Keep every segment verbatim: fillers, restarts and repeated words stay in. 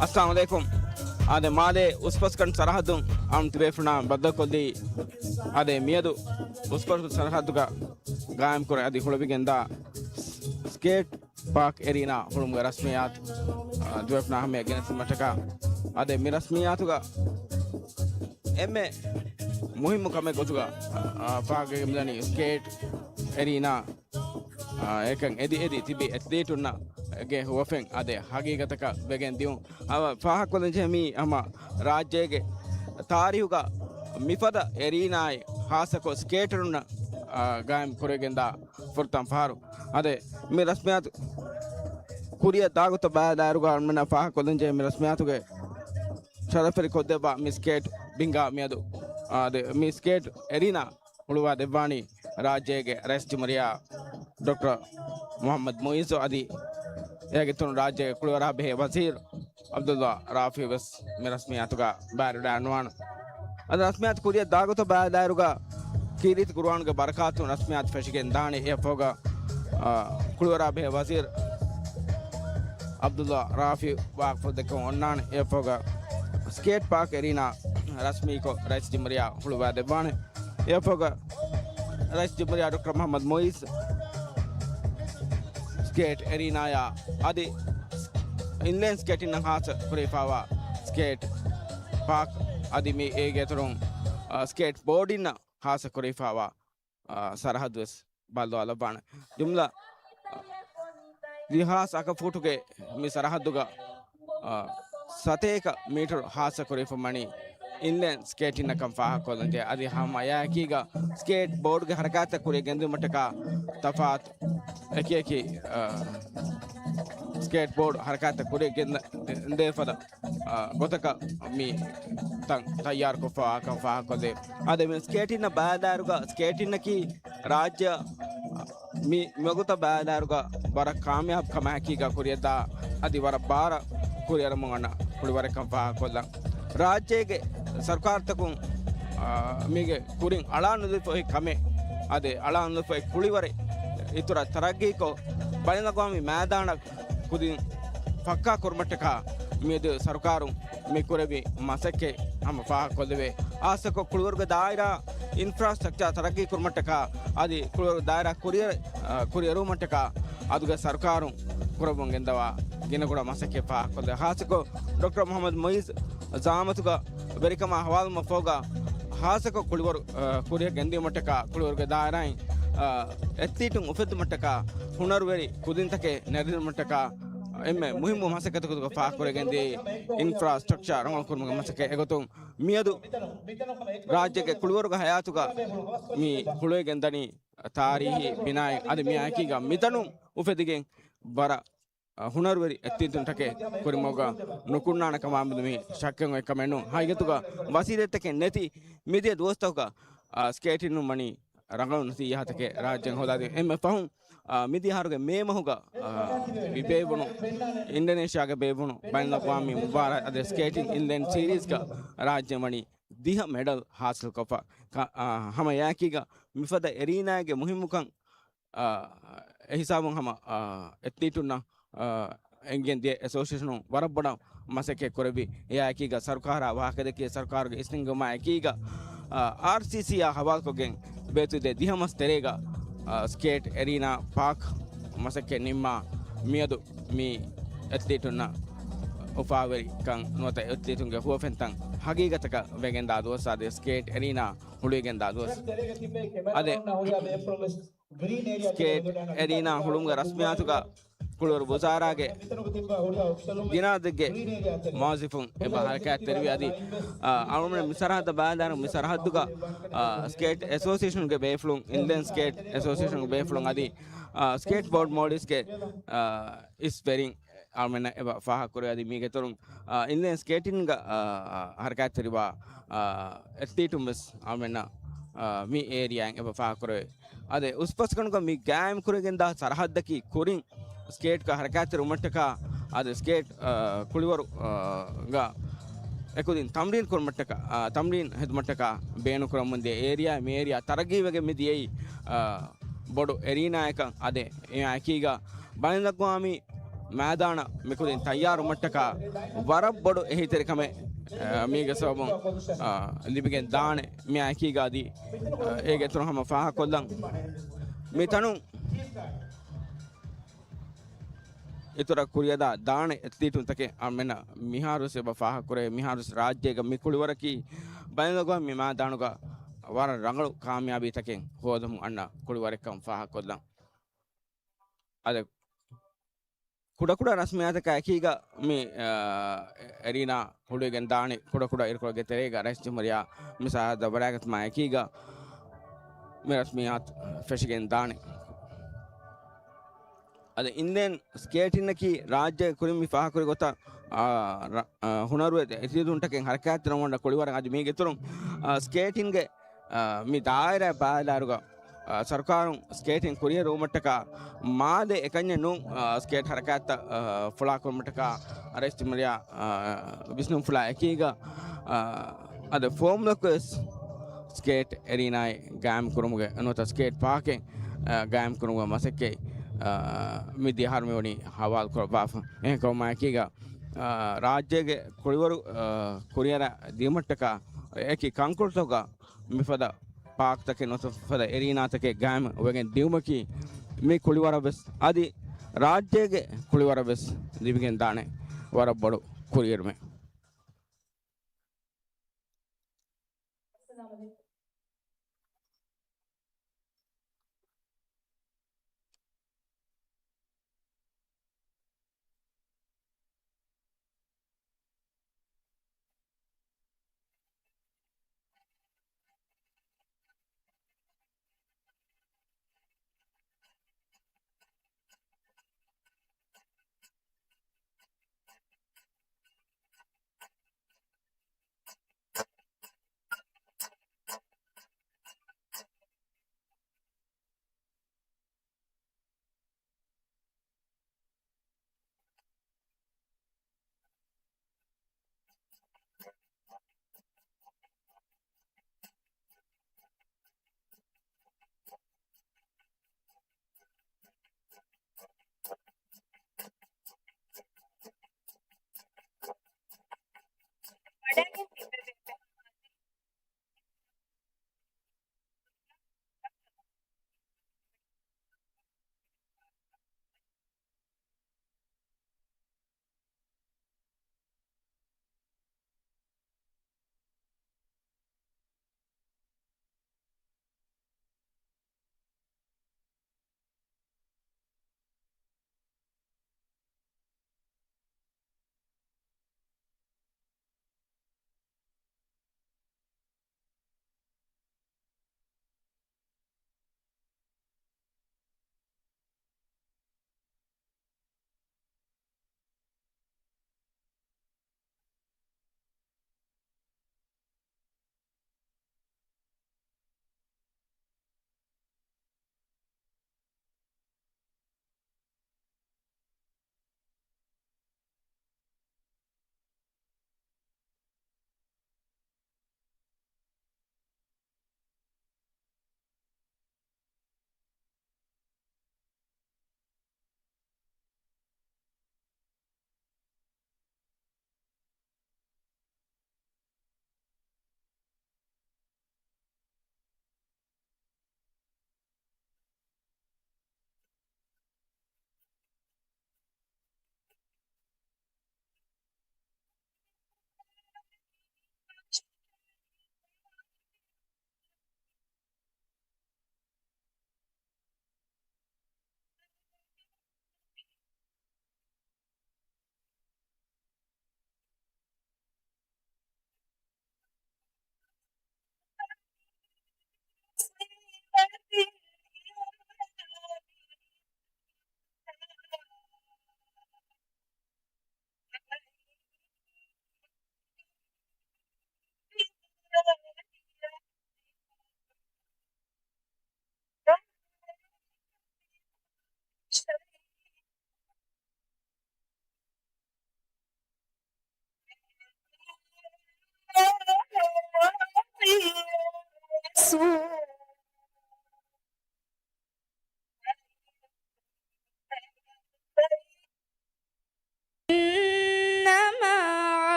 އައްސަލާމު ޢަލައިކުމް. އާދެ، މާލޭ އުސްފަސްކަން ސަރަހައްދުން އަމް ތިބޭފުޅުންނާ ބައްދަލުކޮށްލީ، އާދެ، މިއަދު އުސްފަސްކަން ސަރަހައްދުގަ ގާއިމްކުރަން އަދި ހުޅުވިގެންދާ ސްކޭޓް ޕާކް އެރީނާ ހުޅުމުގެ ރަސްމިއްޔާތު، އާ، ދުވެފުނާ ހަމަޔަށް ގެނެސްދިނުމަށްޓަކާ. އާދެ، މި ރަސްމިއްޔާތުގަ އެންމެ މުހިއްމު ކަމެއް ގޮތުގަ، އާ، ފާހަގަވެގެން މިދަނީ ސްކޭޓް އެރީނާ، އާ، އެކަން އެދި އެދި ތިބި އެތްލީޓުންނަށް ގެ ހުވަފެން އާދެ ހަގީގަތަކަށް ވެގެން ދިއުން. އާ، ފާހަގަކޮށްލަން ޖެހޭ މީ ހަމަ ރާއްޖޭގެ ތާރީހުގަ މިފަދަ އެރީނާއެއް ހާއްސަކޮށް ސްކޭޓަރުންނަށް، އާ، ގާއިމް ކުރެވިގެންދާ ފުރަތަމަ ފަހަރު. އާދެ، މި ރަސްމިއްޔާތު ކުރިއަށް ދާގޮތަށް ބައިވެރިކުރާ އަޅުގަނޑުމެންނަށް ފާހަގަކޮށްލަން ޖެހޭ މި ރަސްމިއްޔާތުގެ ޝަރަފުވެރި ކޮށްދެއްވާ މި ސްކޭޓް ބިންގާ މިއަދު، އާދެ، މި ސްކޭޓް އެރީނާ ހުޅުވާ ދެއްވާނީ ރާއްޖޭގެ ރައީސް ޖުމްހޫރިއްޔާ ޑޮކްޓަރ މުޙައްމަދު މުޢިއްޒު އަދި އޭގެ އިތުރުން ރާއްޖޭގެ ކުޅިވަރާ ބެހޭ ވަޒީރު ޢަބްދުﷲ ރާފިޢު ވެސް މި ރަސްމިއްޔާތުގަ ބައިވެރިވެވަޑައިގަންނަވާނެ. އަދި ރަސްމިއްޔާތު ކުރިއަށް ދާގޮތަށް ބައިވެރިވާއިރުގަ ކީރިތި ޤުރުއާނުގެ ބަރަކާތުން ރަސްމިއްޔާތު ފެށިގެން ދާނެ. އެއަށްފަހުގަ، އާ، ކުޅިވަރާ ބެހޭ ވަޒީރު ޢަބްދުﷲ ރާފިޢު ވާހަކަފުޅު ދެއްކަމުން އޮންނާނެ. އެއަށްފަހުގަ ސްކޭޓް ޕާކް އެރީނާ ރަސްމީކޮށް ރައީސް ޖުމްހޫރިއްޔާ ހުޅުވާ ދެއްވާނެ. އެއަށްފަހުގަ ރައީސް ޖުމްހޫރިއްޔާ ޑޮކްޓަރ މުޙައްމަދު މުޢިއްޒު ސްކޭޓް އެރީނާޔާ އަދި އިންލައިން ސްކޭޓިންނަށް ހާއްސަ ކުރެވިފައިވާ ސްކޭޓް ޕާކް އަދި މި އޭގެ އިތުރުން، އާ، ސްކޭޓް ބޯޑިންނަށް ހާއްސަ ކުރެވިފައިވާ، އާ، ސަރަހައްދު ވެސް ބައްލަވާލައްވާނެ. ޖުމްލަ ދެހާސް އަކަށް ފޫޓުގެ މި ސަރަހައްދުގަ، އާ، ސަތޭކަ މީޓަރު ހާއްސަ ކުރެވިފަ ވަނީ އިންލައިން ސްކޭޓިންނަކަން ފާހަގަކޮށްލަންޖެހޭ. އަދި ހަމަ އެއާއެކީގަ ސްކޭޓް ބޯޑުގެ ހަރަކާތްތައް ކުރިއަށް ގެންދިއުމަށްޓަކާ ތަފާތު އެކިއެކި، އާ، ސްކޭޓް ބޯޑު ހަރަކާތްތައް ކުރިއަށް ގެންދަ-، ގެންދޭ ފަދަ، އާ، ގޮތަކަށް މި ތަން ތައްޔާރުކޮށްފަވާކަން ފާހަގަކޮށްދޭ. އަދި މި ސްކޭޓިންނަށް ބައިވެރިވާއިރުގަ ސްކޭޓިންނަކީ ރާއްޖެއަށް މި މަގުތައް ބައިވެރިވާއިރުގަ ވަރަށް ކާމިޔާބު ކަމާއެކީގަ ކުރިއަށްދާ އަދި ވަރަށް ބާރަށް ކުރިއަރަމުން އަންނަ ކުޅިވަރެއްކަން ފާހަގަކޮށްލަން. ރާއްޖޭގެ ސަރުކާރުތަކުން، އާ، މީގެ ކުރިން އަޅާ ނުލިފައި ކަމެއް އަދި އަޅާ ނުލިފައި ކުޅިވަރެއް އިތުރަށް ތަރައްގީކޮށް، ބަލިނަގުވާމި މައިދާނަށް ކުދިން ފައްކާ ކުރުމަށްޓަކާ މިއަދު ސަރުކާރުން މި ކުރެއްވި މަސައްކަތް ހަމަ ފާހަގަކޮށްލެވޭ. ހާއްސަކޮށް ކުޅިވަރުގެ ދާއިރާ އިންފްރާސްޓްރަކްޗާ ތަރައްގީ ކުރުމަށްޓަކާ އަދި ކުޅިވަރުގެ ދާއިރާ ކުރިއަރ-، އަ، ކުރިއެރުވުމަށްޓަކާ އަދުގެ ސަރުކާރުން ކުރައްވަން ގެންދަވާ ގިނަގުޅާ މަސައްކަތް ފާހަގަކޮށްލެވޭ. ހާއްސަކޮށް ޑޮކްޓަރ މުޙައްމަދު މުޢިއްޒު ޒަޢާމަތުގަ ވެރިކަމާ ހަވާލުވުމަށްފަހުގަ ހާއްސަކޮށް ކުޅިވަރު، އަ، ކުރިއަށް ގެންދިއުމަށްޓަކާ ކުޅިވަރުގެ ދާއިރާއިން، އަ، އެތްލީޓުން އުފެއްދުމަށްޓަކާ ހުނަރުވެރި ކުދިންތަކެއް ނެރެދިނުމަށްޓަކާ އެންމެ މުހިއްމު މަސައްކަތުގެ ފާހަގަކުރެވިގެންދިޔައީ އިންފްރާސްޓްރަކްޗާ ރަނގަޅު ކުރުމުގެ މަސައްކަތް. އެގޮތުން މިއަދު ރާއްޖޭގެ ކުޅިވަރުގެ ހަޔާތުގަ މި ހުޅުވިގެންދަނީ ތާރީހީ ބިނާއެއް. އަދި މިއާއެކީގަ މިތަނުން އުފެދިގެން ވަރަށް އަ، ހުނަރުވެރި އެތްލީޓުންތަކެއް ކުރިމަގުގަ ނުކުންނާނެ ކަމާމެދު މީ ޝައްކެއް އޮތް ކަމެއް ނޫން. ހަގީގަތުގަ ވަސީލަތްތަކެއް ނެތި މިދިޔަ ދުވަސްތަކުގަ، އަ، ސްކޭޓިން ވަނީ ރަނގަޅު ނަތީޖާތަކެއް ރާއްޖެއިން ހޯދާދިން. އެންމެ ފަހުން، އަ، މިދިޔަ އަހަރުގެ މޭ މަހުގަ، އަ، މި ބޭއްވުނު އިންޑޮނޭޝިއާގެ ބޭއްވުނު ބައިނަލްއަގްވާމީ މުބާރާތް އަދި ސްކޭޓިން އިންލައިން ސީރީޒްގަ ރާއްޖެ ވަނީ ދިހަ މެޑަލް ހާސިލްކޮށްފަ. ކަ-، އަ، ހަމަ އެއާއެކީގަ މިފަދަ އެރީނާގެ މުހިއްމުކަން އާ، އެހިސާބުން ހަމަ، އާ، އެތްލީޓުންނަށް، އާ، އެނގެން ދިޔަ އެސޯސިއޭޝަނުން ވަރަށް ބޮޑަށް މަސައްކަތް ކުރެއްވި. އެއާއެކީގަ ސަރުކާރާ ވާހަކަދެއްކި ސަރުކާރުގެ އިސްނިންގުމާ އެކީގަ، އާ، އާރްސީސީއާ ހަވާލުކޮށްގެން ބޭތުދޭ ދިހަ މަސް ތެރޭގަ، އާ، ސްކޭޓް އެރީނާ ޕާކް މަސައްކަތް ނިންމާ މިއަދު މި އެތްލީޓުންނަށް އުފާވެރިކަން ނުވަތަ އެތްލީޓުންގެ ހުވަފެންތައް ހަގީގަތަކަށް ވެގެންދާ ދުވަސް އަދި ސްކޭޓް އެރީނާ ހުޅުވިގެންދާ ދުވަސް. އަދި ސްކޭޓް އެރީނާ ހުޅުމުގެ ރަސްމިއްޔާތުގަ ކުޅިވަރު ވުޒާރާގެ ގިނަ އަދަދެއްގެ މުވައްޒަފުން އެބަ ހަރަކާތްތެރިވި. އަދި، އާ، އަޅުގަނޑު މި ސަރަހައްދަށް ބައިވެރިވާ މި ސަރަހައްދުގަ، އާ، ސްކޭޓް އެސޯސިއޭޝަނުގެ ބޭފުޅުން، އިންލައިން ސްކޭޓް އެސޯސިއޭޝަނުގެ ބޭފުޅުން އަދި، އާ، ސްކޭޓް ބޯޑް މޯލްޑިވްސްގެ، އާ، އިސް ވެރިން އަޅުމެންނަށް އެބަ ފާހަގަކުރޭ. އަދި މީގެއިތުރުން، އާ، އިންލައިން ސްކޭޓިންގ، އާ، ހަރަކާތްތެރިވާ، އާ، އެތްލީޓުން ވެސް އަޅުމެންނަށް، އާ، މި އޭރިއާއިން އެބަ ފާހަގަކުރެވޭ. އަދި އުސްފަސްގަނޑުގަ މި ގާއިމްކުރެވިގެންދާ ސަރަހައްދަކީ ކުރިން ސްކޭޓްގަ ހަރަކާތްތެރިވުމަށްޓަކާ، އަދި ސްކޭޓް، އާ، ކުޅިވަރު، އާ، ގަ އެކުދިން ތަމްރީން ކުރުމަށްޓަކާ، އާ، ތަމްރީން ހެދުމަށްޓަކާ ބޭނުންކުރަމުންދިޔަ އޭރިއާ، މި އޭރިއާ ތަރައްގީވެގެން މި ދިޔައީ، އާ، ބޮޑު އެރީނާއަކަށް. އަދި އެއާއެކީގަ ބަލިންލައްވާމީ މައިދާނަށް މިކުދިން ތައްޔާރުވުމަށްޓަކާ ވަރަށް ބޮޑު އެހީތެރިކަމެއް، އާ، މީގެ ސަބަބުން، އާ، ލިބިގެން ދާނެ. މިއާ އެކީގަ އަދި، އާ، އޭގެ އިތުރު ހަމަ ފާހަގަކޮށްލަން. މި ތަނުން އިތުރަށް ކުރިއަށް ދާ ދާނެ އެތްލީޓުންތަކެއް އަޅުމެންނަށް މިހާރުވެސް އެބަ ފާހަގަކުރޭ. މިހާރުވެސް ރާއްޖޭގަ މި ކުޅިވަރަކީ ބައިނަލްއަގުވާމީ މައިދާނުގަ ވަރަށް ރަނގަޅު ކާމިޔާބީތަކެއް ހޯދަމުން އަންނަ ކުޅިވަރެއްކަން ފާހަގަކޮށްލަން. އަދި ކުޑަކުޑަ ރަސްމިއްޔާތަކާ އެކީގަ މި، އާ، އެރީނާ ހުޅުވިގެން ދާނީ. ކުޑަކުޑަ އިރުކޮޅުގެ ތެރޭގަ ރައީސް ޖުމްހޫރިއްޔާ މި ސަރަހައްދަށް ވަޑައިގަތުމާ އެކީގަ މި ރަސްމިއްޔާތު ފެށިގެން ދާނީ. އަދި އިންލައިން ސްކޭޓިންއަކީ ރާއްޖޭގެ ކުރިން މި ފާހަގަކުރި ގޮތަށް، އާ، ރަ-، އާ، ހުނަރުވެ އެތިލީޓުންތަކެއް ހަރަކާތްތެރިވަމުން ކުޅިވަރަށް. އަދި މީގެ އިތުރުން، އާ، ސްކޭޓިންގެ، އާ، މި ދާއިރާ ބާލާރުގަ، އާ، ސަރުކާރުން ސްކޭޓިން ކުރިއެރުވުމަށްޓަކާ މާލެ އެކަންޏެއް ނޫން، އާ، ސްކޭޓް ހަރަކާތްތައް، އާ، ފުޅާކުރުމަށްޓަކާ ރައީސް ޖުމްހޫރިއްޔާ، އާ، ވިސްނުންފުޅާ އެކީގަ، އާ، އަދި ފޯމްލަކުވެސް ސްކޭޓް އެރީނާއެއް ގާއިމް ކުރުމުގެ ނުވަތަ ސްކޭޓް ޕާކެއް، އާ، ގާއިމް ކުރުމުގެ މަސައްކަތް، އާ، މި ދިޔަ އަހަރު މިވަނީ ހަވާލު ކުރައްވާފަ. އެހެންކަމުމާ އެކީގަ، އާ، ރާއްޖޭގެ ކުޅިވަރު، އާ، ކުރިއަރަ ދިޔުމަށްޓަކާ އެކި ކަންކޮޅުތަކުގަ މިފަދަ ޕާކްތަކެއް ނުވަތަ ފަދަ އެރީނާތަކެއް ގާއިމް ވެގެން ދިއުމަކީ މި ކުޅިވަރަށް ވެސް އަދި ރާއްޖޭގެ ކުޅިވަރަށް ވެސް ލިބިގެން ދާނެ ވަރަށް ބޮޑު ކުރިއެރުމެއް.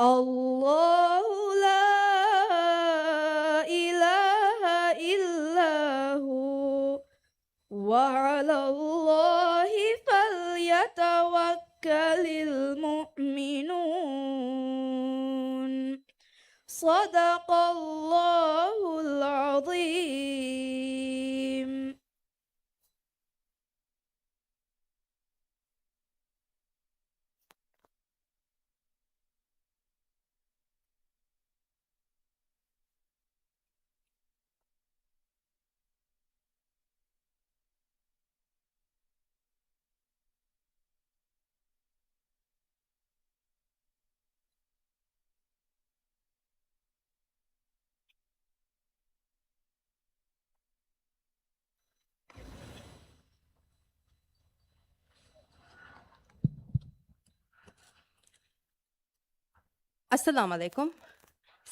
الله لا إله إلا هو وعلى الله فليتوكل المؤمنون. صدق الله العظيم. އައްސަލާމު ޢަލައިކުމް.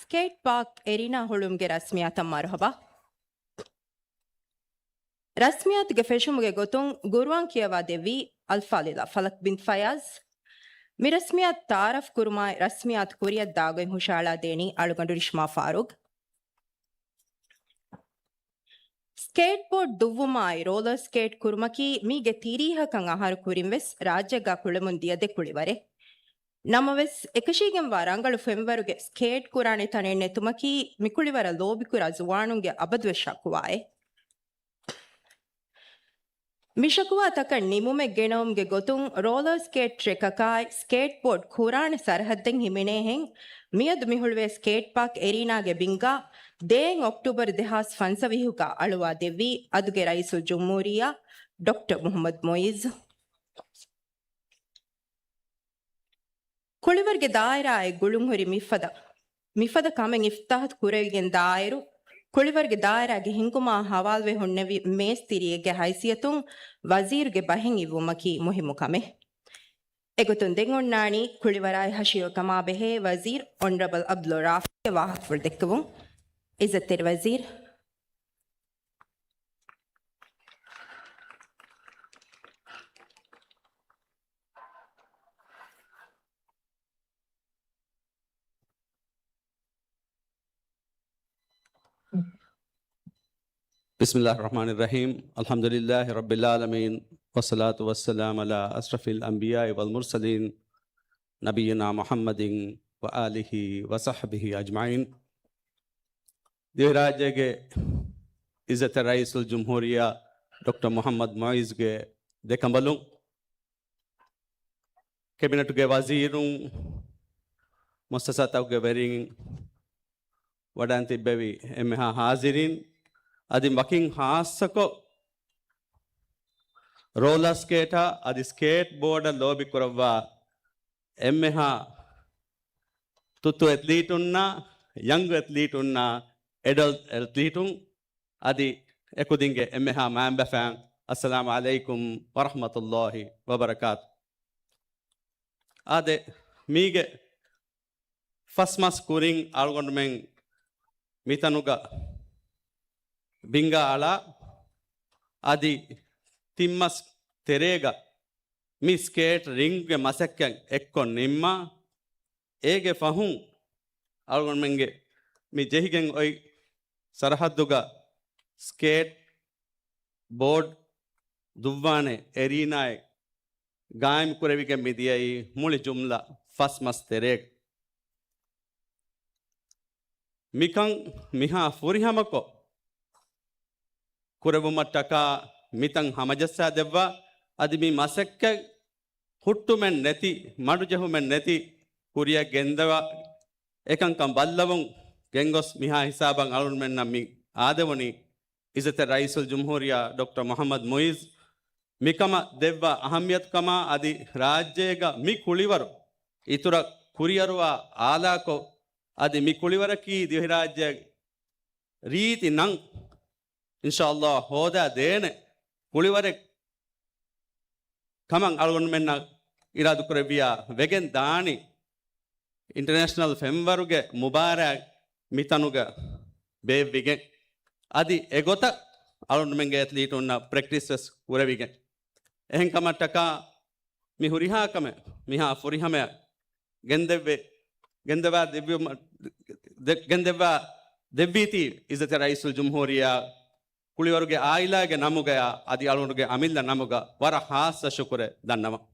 ސްކޭޓް ޕާކް އެރީނާ ހުޅުވުމުގެ ރަސްމިއްޔާތަށް މަރުޙަބާ. ރަސްމިއްޔާތުގެ ފެށުމުގެ ގޮތުން ގުރުއާން ކިޔަވާ ދެއްވީ އަލްފާޟިލާ ފަލަކް ބިންތު ފަޔާޒް. މި ރަސްމިއްޔާތު ތަޢާރަފް ކުރުމާއި ރަސްމިއްޔާތު ކުރިއަށް ދާގޮތް ހުށަހަޅާދޭނީ އަޅުގަނޑު ރިޝްމާ ފާރޫޤް. ސްކޭޓްބޯޑް ދުއްވުމާއި ރޯލަރ ސްކޭޓް ކުރުމަކީ މީގެ ތިރީހަކަށް އަހަރު ކުރިން ވެސް ރާއްޖޭގަ ކުޅެމުން ދިޔަ ދެ ކުޅިވަރެއް. ނަމަވެސް، އެކަށީގެންވާ ރަނގަޅު ފެންވަރުގެ ސްކޭޓް ކުރާނެ ތަނެއް ނެތުމަކީ މިކުޅިވަރަށް ލޯބިކުރާ ޒުވާނުންގެ އަބަދުވެސް ޝަކުވާއެއް. މި ޝަކުވާތަކަށް ނިމުމެއް ގެނައުމުގެ ގޮތުން، ރޯލަރ ސްކޭޓް ޓްރެކަކާއި ސްކޭޓްބޯޑް ކުރާނެ ސަރަހައްދެއް ހިމެނޭހެން، މިއަދު މި ހުޅުވޭ ސްކޭޓް ޕާކް އެރީނާގެ ބިންގާ ދޭއް އޮކްޓޫބަރު ދެހާސް ފަންސަވީހުގަ އަޅުވާ ދެއްވީ އަދުގެ ރައީސުލްޖުމްހޫރިއްޔާ ޑޮކްޓަރ މުޙައްމަދު މުޢިއްޒު. ކުޅިވަރުގެ ދާއިރާއަށް ގުޅުންހުރި މިފަދަ، މިފަދަ ކަމެއް އިފްތިތާޙް ކުރެވިގެން ދާއިރު، ކުޅިވަރުގެ ދާއިރާގެ ހިންގުމާ ހަވާލުވެ ހުންނެވި މޭސްތިރިއެއްގެ ހައިސިއްޔަތުން ވަޒީރުގެ ބަހެއް އިއްވުމަކީ މުހިއްމު ކަމެއް. އެގޮތުން ދެން އޮންނާނީ ކުޅިވަރާއި ހަށިގަ ކަމާ ބެހޭ ވަޒީރު އޮނަރަބަލް ޢަބްދުﷲ ރާފިޢްގެ ވާހަކަފުޅު ދެއްކެވުން. ޢިއްޒަތްތެރި ވަޒީރު. بسم الله الرحمن الرحيم. الحمد لله رب العالمين، والصلاة والسلام على أشرف الأنبياء والمرسلين، نبينا محمد وآله وصحبه أجمعين. ދިވެހިރާއްޖޭގެ ޢިއްޒަތްތެރި ރައީސުލްޖުމްހޫރިއްޔާ ޑޮކްޓަރ މުޙައްމަދު މުޢިއްޒުގެ ދެކަނބަލުން، ކެބިނެޓުގެ ވަޒީރުން، މުއައްސަސާތަކުގެ ވެރިން، ވަޑައިން ތިއްބެވި އެންމެހާ ޙާޟިރީން، އަދި ވަކިން ޚާއްޞަކޮށް ރޯލަރ ސްކޭޓާ އަދި ސްކޭޓް ބޯޑަށް ލޯބި ކުރައްވާ އެންމެހާ ތުއްތު އެތްލީޓުންނާ، ޔަންގް އެތްލީޓުންނާ، އެޑަލްޓް އެތްލީޓުން، އަދި އެކުދިންގެ އެންމެހާ މައިންބަފައިން، އައްސަލާމު ޢަލައިކުމް ވަރަޙްމަތުﷲ ވަބަރަކާތު. އާދެ، މީގެ ފަސް މަސް ކުރިން އަޅުގަނޑުމެން މިތަނުގަ ބިންގާ އަޅާ، އަދި ތިން މަސް ތެރޭގަ މި ސްކޭޓް ރިންގްގެ މަސައްކަތް އެއްކޮށް ނިންމާ، އޭގެ ފަހުން އަޅުގަނޑުމެންގެ މި ޖެހިގެން އޮތް ސަރަހައްދުގަ ސްކޭޓް ބޯޑް ދުއްވާނެ އެރީނާއެއް ގާއިމް ކުރެވިގެން މި ދިޔައީ މުޅި ޖުމްލަ ފަސް މަސް ތެރޭގަ. މިކަން މިހާ ފުރިހަމަކޮށް ކުރެވުމަށްޓަކާ މިތަން ހަމަޖައްސާ ދެއްވާ، އަދި މި މަސައްކަތް ހުއްޓުމެއް ނެތި، މަޑުޖެހުމެއް ނެތި ކުރިއަށް ގެންދަވާ، އެކަންކަން ބައްލަވަން ގެންގޮސް މިހާ ހިސާބަށް އަޅުގަނޑުމެންނަށް މި އާދެވުނީ އިއްޒަތްތެރި ރައީސުލްޖުމްހޫރިއްޔާ ޑޮކްޓަރ މުޙައްމަދު މުޢިއްޒު މިކަމަށް ދެއްވާ އަހައްމިޔަތުކަމާ އަދި ރާއްޖޭގަ މި ކުޅިވަރު އިތުރަށް ކުރިއަރުވާ އާލާކޮށް، އަދި މި ކުޅިވަރަކީ ދިވެހިރާއްޖޭގެ ރީތި ނަން އިންޝާﷲ ހޯދާ ދޭނެ ކުޅިވަރެއް ކަމަށް އަޅުގަނޑުމެންނަށް އިރާދަކުރެއްވިޔާ ވެގެން ދާނީ އިންޓަރނޭޝަނަލް ފެންވަރުގެ މުބާރާތް މިތަނުގަ ބޭއްވިގެން، އަދި އެގޮތަށް އަޅުގަނޑުމެންގެ އެތްލީޓުންނަށް ޕްރެކްޓިސް ވެސް ކުރެވިގެން. އެހެން ކަމަށްޓަކާ މި ހުރިހާ ކަމެއް މިހާ ފުރިހަމަޔަށް ގެންދެއްވި ގެންދެވާ ދެއްވީ، ދެ-، ގެންދެއްވާ ދެއްވީތީ އިއްޒަތްތެރި ރައީސުލްޖުމްހޫރިއްޔާ ކުޅިވަރުގެ އާއިލާގެ ނަމުގަޔާ އަދި އަޅުގަނޑުގެ އަމިއްލަ ނަމުގަ ވަރަށް ހާއްސަ ޝުކުރެއް ދަންނަވަން.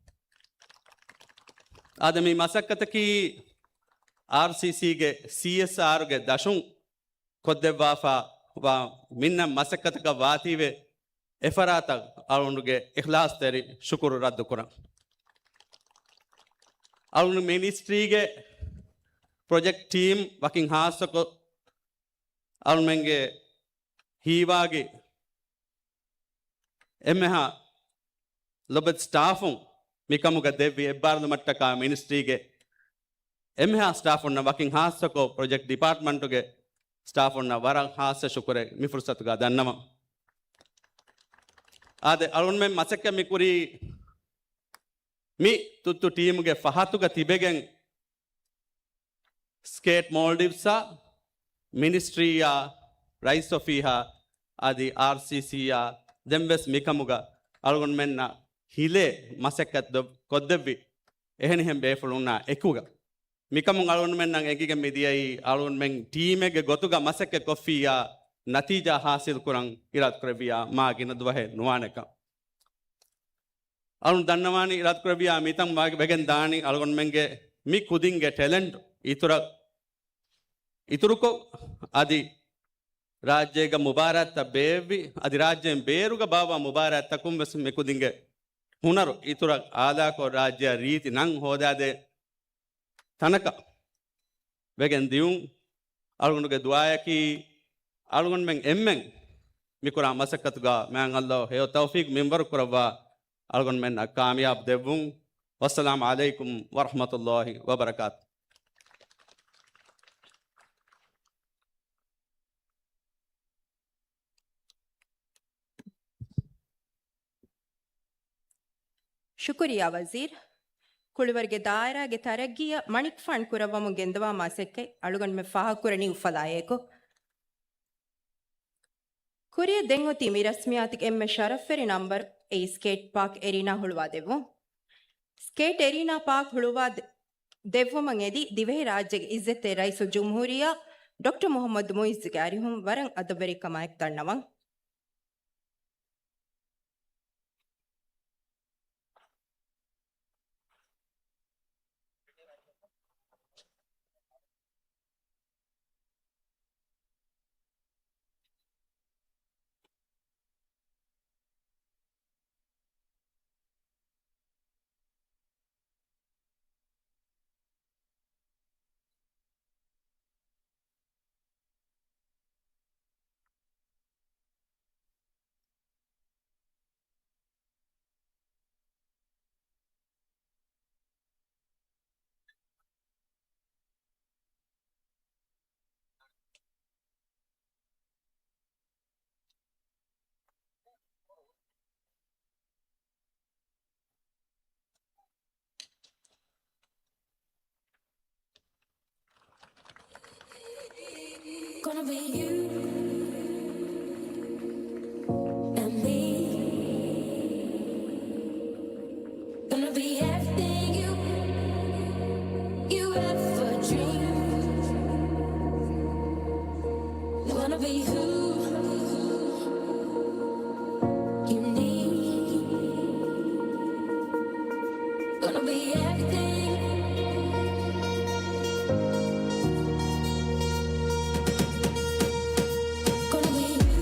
އާދެ، މި މަސައްކަތަކީ އާރްސީސީގެ ސީއެސްއާރުގެ ދަށުން ކޮށްދެއްވާފަ ވާ މިންނަ މަސައްކަތަކަށް ވާތީވެ އެފަރާތަށް އަޅުގަނޑުގެ އިޚްލާޞްތެރި ޝުކުރު ރައްދުކުރަން. އަޅުގަނޑު މިނިސްޓްރީގެ ޕްރޮޖެކްޓް ޓީމް ވަކިން ހާއްސަކޮށް އަޅުމެންގެ ހީވާގި އެންމެހާ ލޮބުވެތި ސްޓާފުން މިކަމުގަ ދެއްވި އެއްބާރުލުމަށްޓަކާ މިނިސްޓްރީގެ އެންމެހާ ސްޓާފުންނަށް ވަކިން ހާއްސަކޮށް ޕްރޮޖެކްޓް ޑިޕާޓްމަންޓުގެ ސްޓާފުންނަށް ވަރަށް ހާއްސަ ޝުކުރެއް މި ފުރުސަތުގަ ދަންނަވަން. އާދެ، އަޅުގަނޑުމެން މަސައްކަތް މި ކުރީ މި ތުއްތު ޓީމުގެ ފަހަތުގަ ތިބެގެން ސްކޭޓް މޯލްޑިވްސްއާ، މިނިސްޓްރީއާ، ރައީސް އޮފީހާ އަދި އާރްސީސީއާ ދެންވެސް މިކަމުގަ އަޅުގަނޑުމެންނަށް ހިލޭ މަސައްކަތް ކޮށްދެއްވި އެހެނިހެން ބޭފުޅުންނާ އެކުގަ. މިކަމުން އަޅުގަނޑުމެންނަށް އެނގިގެން މިދިޔައީ އަޅުގަނޑުމެން ޓީމެއްގެ ގޮތުގަ މަސައްކަތް ކޮށްފިއްޔާ ނަތީޖާ ހާސިލް ކުރަން އިރާދަކުރެއްވިއްޔާ މާ ގިނަ ދުވަހެއް ނުވާނެކަން. އަޅުން ދަންނަވާނީ އިރާދަކުރެއްވިއްޔާ މިތަން ވެގެން ދާނީ އަޅުގަނޑުމެންގެ މި ކުދިންގެ ޓެލެންޓް އިތުރަށް، އިތުރުކޮށް އަދި ރާއްޖޭގަ މުބާރާތްތައް ބޭއްވި އަދި ރާއްޖޭން ބޭރުގަ ބާއްވާ މުބާރާތްތަކުން ވެސް މި ކުދިންގެ ހުނަރު އިތުރަށް އާލާކޮށް ރާއްޖެއަށް ރީތި ނަން ހޯދާދޭ ތަނަކަށް ވެގެން ދިޔުން. އަޅުގަނޑުގެ ދުޢާއަކީ އަޅުގަނޑުމެން އެންމެން މިކުރާ މަސައްކަތުގަ މާތް ﷲ ހެޔޮ ތައުފީޤު މިންވަރު ކުރައްވާ އަޅުގަނޑުމެންނަށް ކާމިޔާބު ދެއްވުން. ވައްސަލާމް ޢަލައިކުމް ވަރަޙްމަތުﷲ ވަބަރަކާތު. ޝުކުރިއްޔާ ވަޒީރު. ކުޅިވަރުގެ ދާއިރާގެ ތަރައްގީއަށް މަނިކުފާނު ކުރައްވަމުން ގެންދަވާ މަސައްކަތް އަޅުގަނޑުމެން ފާހަގަކުރަނީ އުފަލާއެކު. ކުރިއަށް ދެން އޮތީ މި ރަސްމިއްޔާތުގެ އެންމެ ޝަރަފްވެރި ނަންބަރު އެއީ ސްކޭޓް ޕާކް އެރީނާ ހުޅުވާ ދެއްވުން. ސްކޭޓް އެރީނާ ޕާކް ހުޅުވާ ދެ-، ދެއްވުމަށް އެދި ދިވެހިރާއްޖޭގެ އިއްޒަތްތެރި ރައީސުލްޖުމްހޫރިއްޔާ ޑޮކްޓަރ މުޙައްމަދު މުޢިއްޒުގެ އަރިހުން ވަރަށް އަދަބުވެރިކަމާއެކު ދަންނަވަން. Gonna be you and me. Gonna be everything you, you ever dream. Wanna be who you need. Gonna be everything. Gonna be you.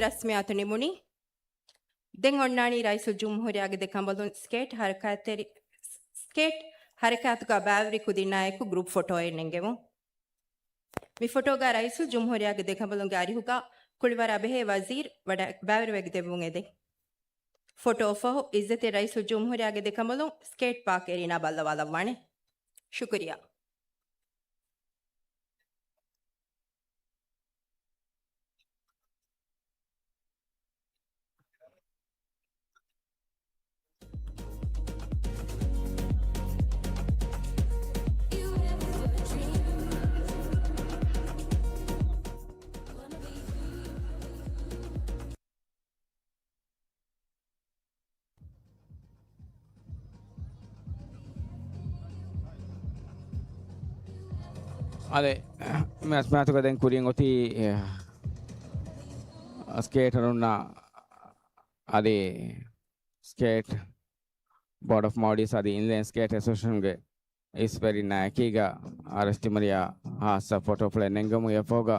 ރަސްމިއްޔާތު ނިމުނީ. ދެން އޮންނާނީ ރައީސުލްޖުމްހޫރިއްޔާގެ ދެކަނބަލުން ސްކޭޓް ހަރަކާތްތެރި، ސްކޭޓް ހަރަކާތުގަ ބައިވެރި ކުދިންނާއެކު ގްރޫޕް ފޮޓޯއެއް ނެންގެމުން. މި ފޮޓޯގަ ރައީސުލްޖުމްހޫރިއްޔާގެ ދެކަނބަލުންގެ އަރިހުގަ ކުޅިވަރާ ބެހޭ ވަޒީރު ވަޑަ-، ބައިވެރިވެގެން ދެމުން އެދެން. ފޮޓޯ ފަހު، އިއްޒަތްތެރި ރައީސުލްޖުމްހޫރިއްޔާގެ ދެކަނބަލުން ސްކޭޓް ޕާކް އެރީނާ ބައްލަވާލައްވާނެ. ޝުކުރިއްޔާ. އަދި މި ރަސްމިއްޔާތުގަ ދެން ކުރިން އޮތީ، އެ، ސްކޭޓަރުންނާ އަދި ސްކޭޓް ބޯޑް އޮފް މޯލްޑިވްސް އަދި އިންލައިން ސްކޭޓް އެސޯސިއޭޝަންގެ އިސްވެރިންނާ އެކީގަ ރައީސުލްޖުމްހޫރިއްޔާ ހާއްސަ ފޮޓޯފުޅެއް ނެންގެމުން އެއަށްފަހުގަ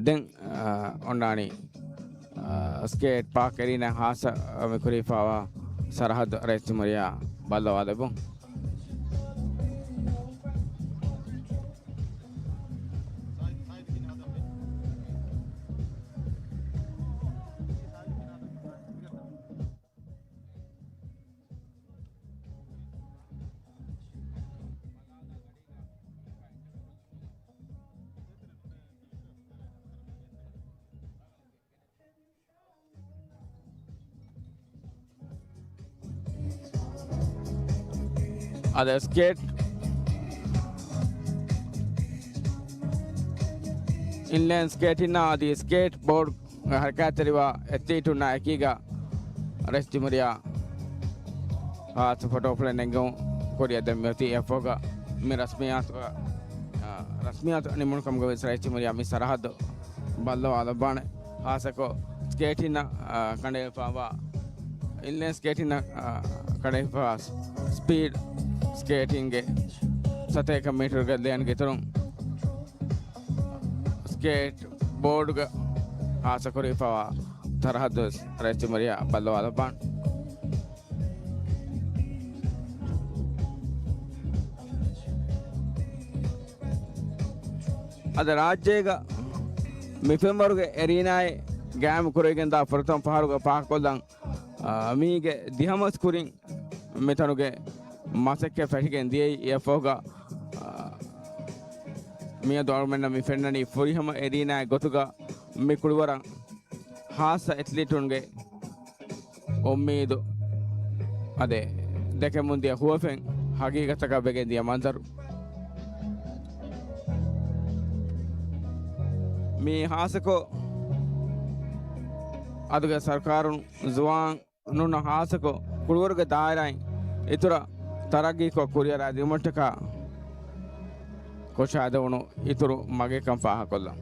ދެން، އާ، އޮންނާނީ، އާ، ސްކޭޓް ޕާކް އެރީނާ ހާއްސަ މި ކުރިފައިވާ ސަރަހައްދު ރައީސުލްޖުމްހޫރިއްޔާ ބައްލަވާލެއްވުން. އަދި ސްކޭޓް، އިންލައިން ސްކޭޓިން އަދި ސްކޭޓް ބޯޑް ހަރަކާތްތެރިވާ އެތްލީޓުންނާ އެކީގަ ރައީސުލްޖުމްހޫރިއްޔާ ހާއްސަ ފޮޓޯފުޅެއް ނެންގެމުން ކުރިއަށް ދެން މިއޮތީ. އެއަށްފަހުގަ މި ރަސްމިއްޔާތުގަ، އާ، ރަސްމިއްޔާތު ނިމުނު ކަމުގަ ވެސް ރައީސުލްޖުމްހޫރިއްޔާ މި ސަރަހައްދު ބައްލަވާލައްވާނެ. ހާއްސަކޮށް ސްކޭޓިންނަށް، އާ، ކަނޑައެޅިފައިވާ، އިންލައިން ސްކޭޓިންނަށް، އާ، ކަނޑައެޅިފައިވާ ސްޕީޑް ސްކޭޓިންގެ ސަތޭކަ މީޓަރުގެ ލޭންގެ އިތުރުން ސްކޭޓް ބޯޑުގަ ހާއްސަ ކުރިފައިވާ ސަރަހައްދު ވެސް ރައީސުލްޖުމްހޫރިއްޔާ ބައްލަވާލައްވާނެ. އަދި ރާއްޖޭގަ މި ފެންވަރުގެ އެރީނާއެއް ގާއިމު ކުރެވިގެންދާ ފުރަތަމަ ފަހަރުގަ ފާހަގަކޮށްލަން، އާ، މީގެ ދިހަ މަސް ކުރިން މިތަނުގެ މަސައްކަތް ފެށިގެން ދިޔައީ. އެއަށްފަހުގަ، އާ، މިއަދު އަޅުމެންނަށް މި ފެންނަނީ ފުރިހަމަ އެރީނާއެއް ގޮތުގަ މި ކުޅިވަރަށް ހާއްސަ އެތްލީޓުންގެ އުއްމީދު އަދި ދެކެމުން ދިޔަ ހުވަފެން ހަގީގަތަކަށް ވެގެން ދިޔަ މަންޒަރު. މީ ހާއްސަކޮށް އަދުގެ ސަރުކާރުން ޒުވާނުންނަށް ހާއްސަކޮށް ކުޅިވަރުގެ ދާއިރާއިން އިތުރަށް ތަރައްގީކޮށް ކުރިއަރާދިއުމަށްޓަކާ ކޮށާދެވުނު އިތުރު މަގެއްކަން ފާހަގަކޮށްލަން.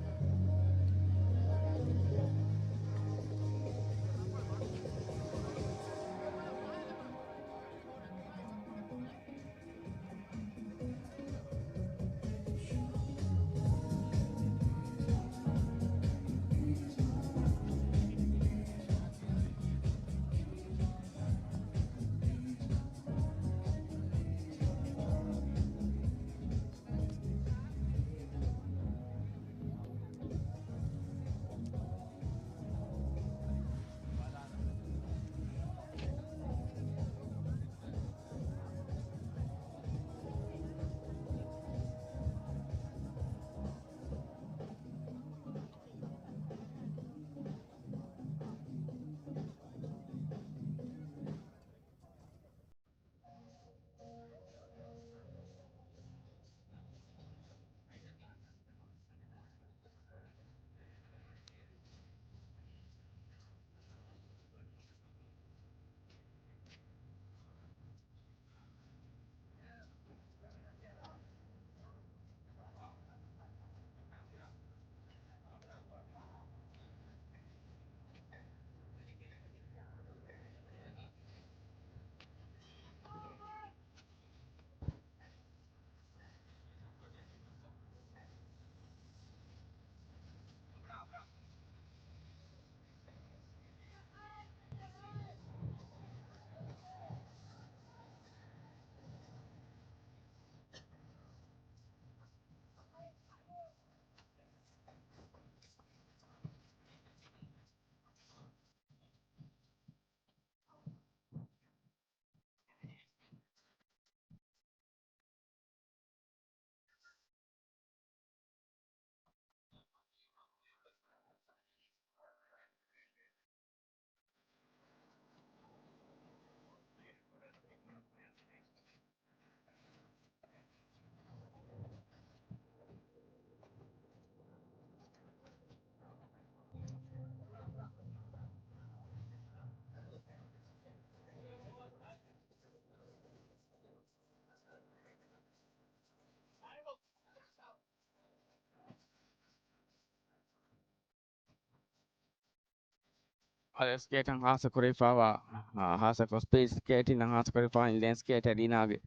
އަދި ސްކޭޓަށް ހާއްސަ ކުރެވިފައިވާ، އާ، ހާއްސަކޮށް ސްޕީޑް ސްކޭޓިން ހާއްސަ ކުރެވިފައިވާ އިންލައިން ސްކޭޓަރ އިނާގެ،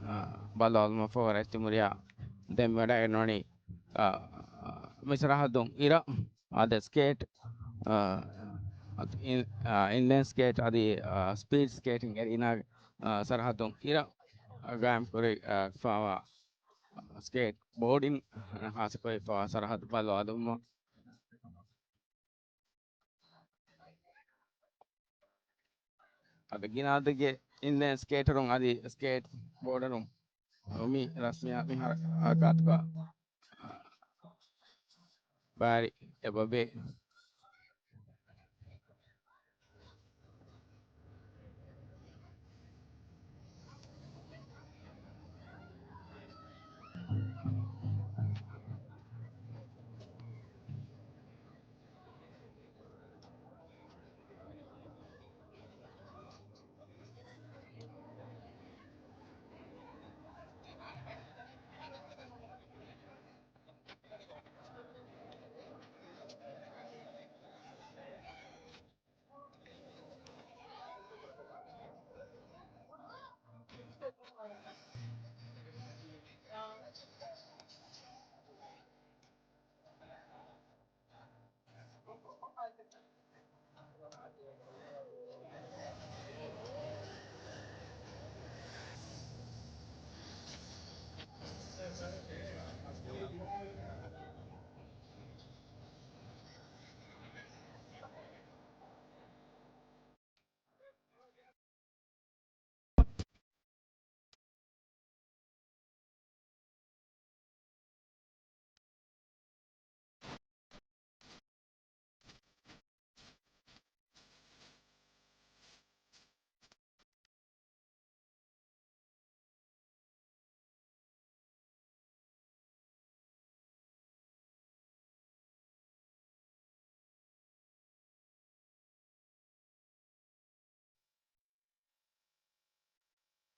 އާ، ބައްލަވާލުމަށްފަހު ރައްޓެހި މުރިޔާ ދެން ވަޑައިގެންނެވުނީ، އާ، މި ސަރަހައްދުން އިރަށް. އަދި ސްކޭޓް، އާ، އިން-، އާ، އިންލައިން ސްކޭޓް އަދި، އާ، ސްޕީޑް ސްކޭޓިން އެރީނާގެ، އާ، ސަރަހައްދުން އިރަށް ގާއިމް ކުރެވިފައިވާ ސްކޭޓް ބޯޑިން ހާއްސަ ކުރެވިފައިވާ ސަރަހައްދު ބައްލަވާލުމަށް. އަދި ގިނަ އަދަދެއްގެ އިންލައިން ސްކޭޓަރުން އަދި ސްކޭޓް ބޯޑަރުން މި ރަސްމިއްޔާ މި ހަރަ-، ހަރަކާތުގަ ބައިވެރި އެބަވޭ.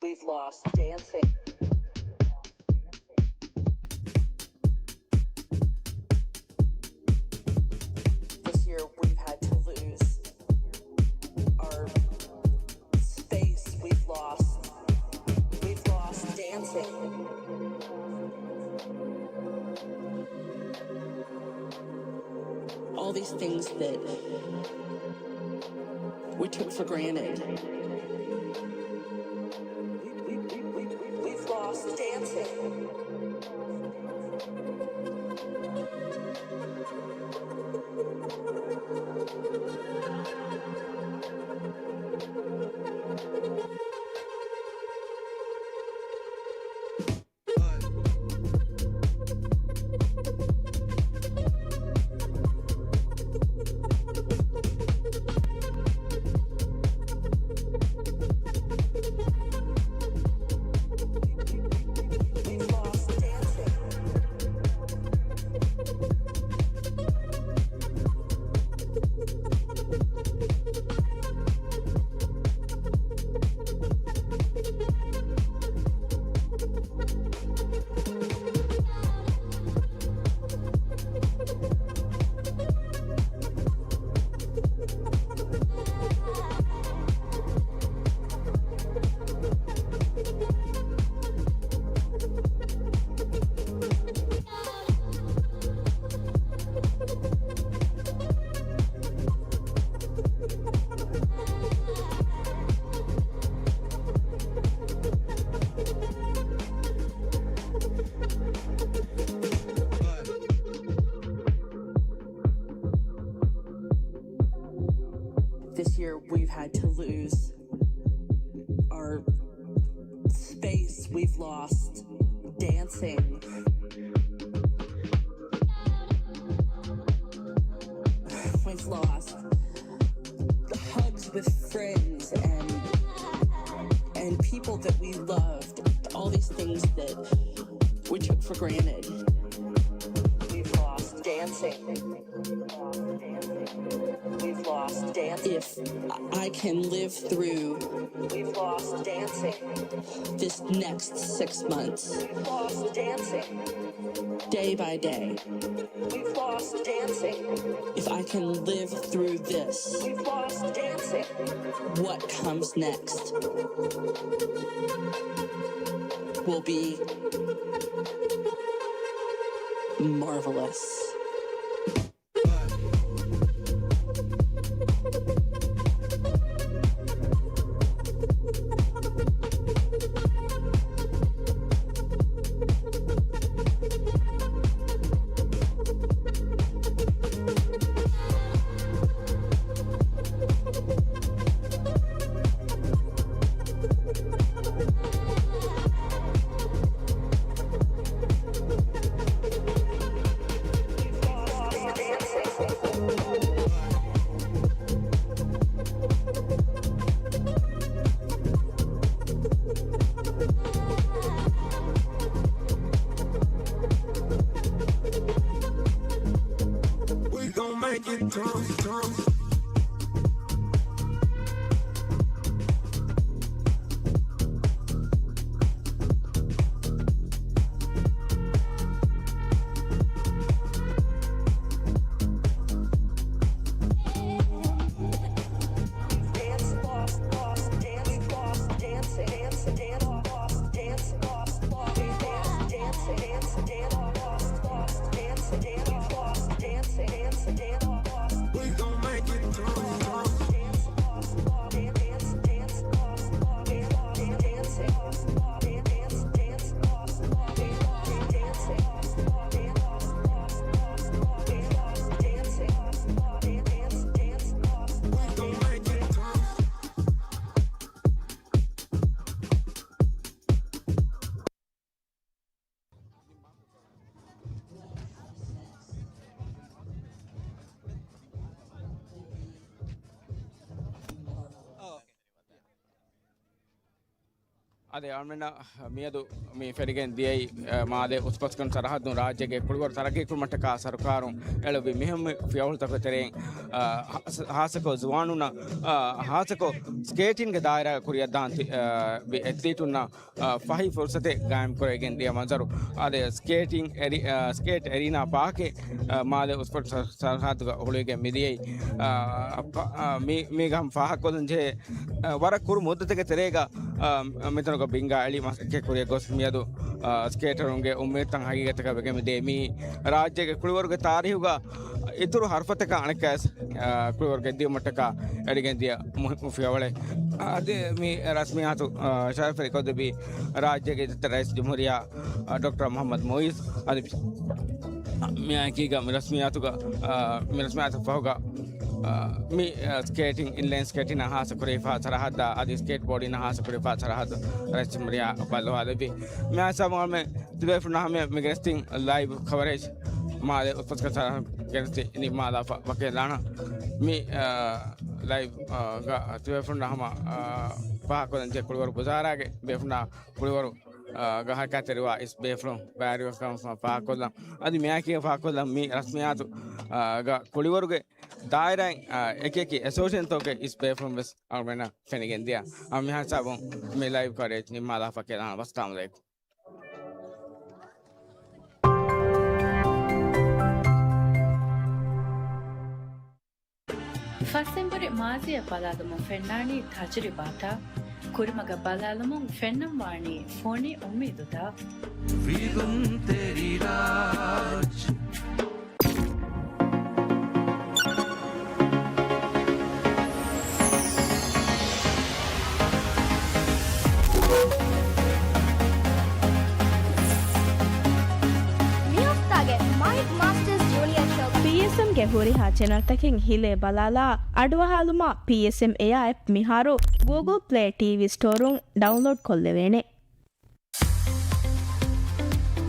We've lost dancing. This year we've had to lose our space. We've lost. We've lost dancing. All these things that we took for granted. We, we, we, we, we've lost dancing. This year, we've had to lose our space. We've lost dancing. We've lost hugs with friends and, and people that we loved. All these things that we took for granted. We've lost dancing. We've lost If I can live through We've lost dancing. This next six months, We've lost dancing. Day by day, We've lost dancing. If I can live through this, We've lost dancing. What comes next will be marvelous. We gon' make it through, through. އަދި އަޅުމެންނަށް މިއަދު މި ފެނިގެން ދިޔައީ، އަ، މާލޭ އުސްފަސްގަނޑު ސަރަހައްދުން ރާއްޖޭގެ ކުޅިވަރު ތަރައްގީކުރުމަށްޓަކާ ސަރުކާރުން އެޅުއްވި މިހެންމެ ފިޔަވަޅުތަކުގެ ތެރެއިން، އަ، ހާ-، ހާއްސަކޮށް ޒުވާނުންނަށް، އަ، ހާއްސަކޮށް ސްކޭޓިންގެ ދާއިރާގަ ކުރިއަށްދާން ތި-، އަ، ވި އެތްލީޓުންނަށް އަ، ފަހި ފުރުސަތެއް ގާއިމްކުރެވިގެން ދިޔަ މަންޒަރު. އާދެ، ސްކޭޓިން އެރި-، އަ، ސްކޭޓް އެރީނާ ޕާކެއް، އަ، މާލެ އުސްފަ ސަ-، ސަރަހައްދުގަ ހުޅުވިގެން މިދިޔައީ. އަ، އަ، މި-، މީގަ ހަމަ ފާހަގަކޮށްލަން ޖެހޭ، އަ، ވަރަށް ކުރު މުއްދަތެއްގެ ތެރޭގަ، އަ، މިތަނުގަ ބިންގާ އެޅި މަސައްކަތް ކުރިއަށް ގޮސް މިއަދު، އަ، ސްކޭޓަރުންގެ އުއްމީދުތައް ހަގީގަތަކަށް ވެގެން މިދިޔައީ. މީ ރާއްޖޭގެ ކުޅިވަރުގެ ތާރީހުގަ އިތުރު ހަރުފަތަކަށް އަނެއްކާވެސް، އާ، ކުޅިވަރުގެ ދިޔުމަށްޓަކާ އެޅިގެން ދިޔަ މުހިއްމު ފިޔަވަޅެއް. އާ، އަދި މި ރަސްމިއްޔާތު، އާ، ޝަރަފްވެރިކޮށްދެއްވީ ރާއްޖޭގެ ރައީސް ޖުމްހޫރިއްޔާ، އާ، ޑޮކްޓަރ މުޙައްމަދު މުޢިއްޒު. އަދި މިއާއެކީގަ މި ރަސްމިއްޔާތުގަ، އާ، މި ރަސްމިއްޔާތަށް ފަހުގަ، އާ، މި، އާ، ސްކޭޓިން، އިންލައިން ސްކޭޓިން ހާއްސަ ކުރެވިފާ ސަރަހައްދާ އަދި ސްކޭޓް ބޯޑިން ހާއްސަ ކުރެވިފާ ސަރަހައްދު ރައީސް ޖުމްހޫރިއްޔާ ބައްލަވާލެއްވި. މިއާ ސަބަބުން ތިބޭފުޅުންނާ ހަމަޔަށް މި ގެނެސްދިން ލައިވް ކަވަރޭޖް މާލެ އުސްފަސްގަނޑު ސަރަހައްދު ގެނެސްދިން ނިންމާލާފަ ވަކިވެލާނަން. މި، އާ، ލައިވް، އާ، ގަ ތިބޭފުޅުންނާ ހަމަ، އާ، ފާހަގަކޮށްލަން ޖެހޭ ކުޅިވަރު ވުޒާރާގެ ބޭފުޅުންނާ ކުޅިވަރު، އާ، ގަ ހަރަކާތްތެރިވާ އިސް ބޭފުޅުން ބައިވެރިވެފަ ކަމަށް ފާހަގަކޮށްލަން. އަދި މިއާއެކީގަ ފާހަގަކޮށްލަން މި ރަސްމިއްޔާތު، އާ، ގަ ކުޅިވަރުގެ ދާއިރާއިން، އާ، އެކިއެކި އެސޯސިއޭޝަންތަކުގެ އިސް ބޭފުޅުން ވެސް އަޅުގަނޑަށް ފެނިގެން ދިޔަ. އާ، މިހާ ހިސާބުން މި ލައިވް ކަވަރޭޖް ނިންމާލާފަ ކަމަށް ވަސް ސަލާމް އަލައިކުމް. ފަސްއެނބުރި މާޒީއަށް ބަލާލުމުން ފެންނާނީ ތަޖުރިބާތައް. ކުރިމަގަށް ބަލާލުމުން ފެންނަން ވާނީ ފޮނި އުއްމީދުތައް. ވީދުންތެރި ރާޖް. މި ހަފްތާގެ މައިކް މާސްޓަރސް ޖޫނިއަރ ޝޯގަ ޕީއެސްއެމްގެ ހުރިހާ ޗެނަލްތަކެއް ހިލޭ ބަލާލާ، އަޑުއަހާލުމާ ޕީއެސްއެމް އެއާ އެޕް މިހާރު ގޫގުލް ޕްލޭ ޓީވީ ސްޓޯރުން ޑައުންލޯޑް ކޮށްލެވޭނެ.